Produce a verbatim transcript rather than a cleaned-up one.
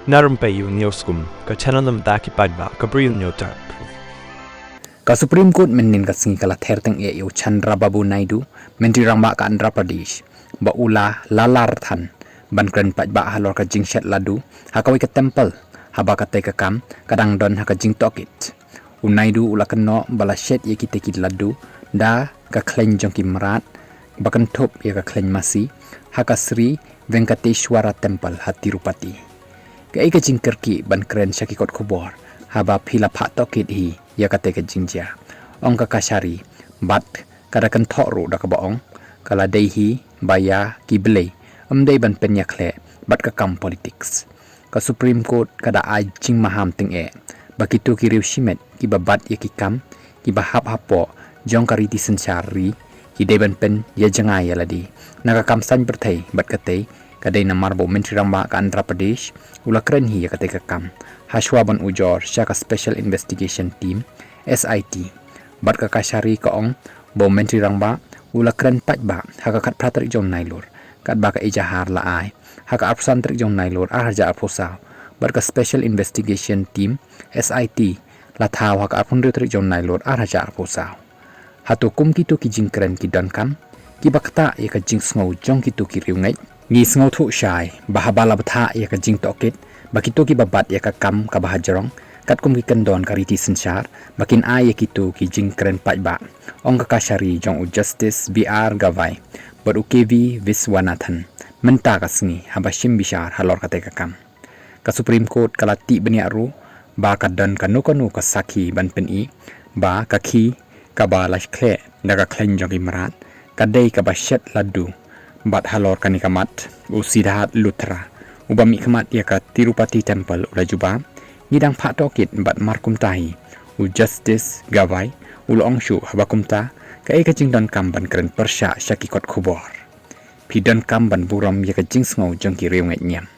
Na rympei ïa u News Kum, ka channel na bynta ki paidbah ka Bri U News Terp. Ka Supreme Court mynnin ka sngi ka la ther tyngeh ïa u Chandrababu Naidu, Myntri Rangbah ka Andhra Pradesh, ba u la lalar than ban kren paidbah halor ka jingshet laddu ha kawei ka temple, haba katei ka kam ka dang don ha ka jingtohkit. U Naidu u la kynnoh ba la shet ïa kitei ki laddu da ka khleiñ jong ki mrad ba kynthup ïa ka khleiñ masi ha ka Sri Venkateshwara Temple ha Tirupati. Kaei ka jingkyrkieh ban kren sha ki kot khubor haba phi la phah tohkit hi ïa katei ka jingjia, ong ka Kachari, bad ka da kynthoh ruh da kaba ong ka la dei hi ba ïa ki blei ym dei ban pynïakhleh bad ka kam politics. Ka Supreme Court ka da ai jingmaham tyngeh ba kito ki riew shimet kiba bat ïa ki kam kiba hap hapoh jong ka riti synshar ri ki dei ban pynïajngai ïa lade na ka kam saiñ pyrthei, bad katei ka dei namar ba u Myntri Rangbah ka Andhra Pradesh u la kren hi ïa katei ka kam hashwa ban ujor sha ka Special Investigation Team, S I T. Bad ka Kachari ka ong ba u Myntri Rangbah u la kren paidbah ha ka khatphra tarik jong Nailur, katba ka ejahar la ai ha ka arphew san tarik jong Nailur ar hajar arphew saw, bad ka Special Investigation Team, S I T, la thaw ha ka arphew hynriew tarik jong Nailur ar hajar arphew saw. Hato kum kito ki jingkren ki donkam kiba ktah ïa ka jingsngew jong kito ki riewngeit? Ngi sngewthuh shai ba haba la bthah ïa ka jingtohkit ba kito kiba bat ïa ka kam kaba hajrong katkum ki kyndon ka riti synshar ba kin ai ïa kito ki jingkren paidbah, ong ka Kachari jong u Justice B R Gavai bad u K V Viswanathan mynta ka sngi haba shim bishar halor katei ka kam. Ka Supreme Court ka la tip bniah ruh ba ka don kano kano ka sakhi ban pyni ba ka khie kaba la khleh da ka khleiñ jong ki mrad ka dei kaba shet laddu. Bad halor kane ka mat, u Siddharth Luthra, uba mihkhmat ïa ka Tirupati Temple, u la jubab, ngi dang phah tohkit bad mar kumta hi, u Justice Gavai u la ong shuh haba kumta kaei ka jingdonkam ban kren pyrshah sha ki kot khubor? Phi donkam ban burom ïa ka jingsngew jong ki riewngeit niam.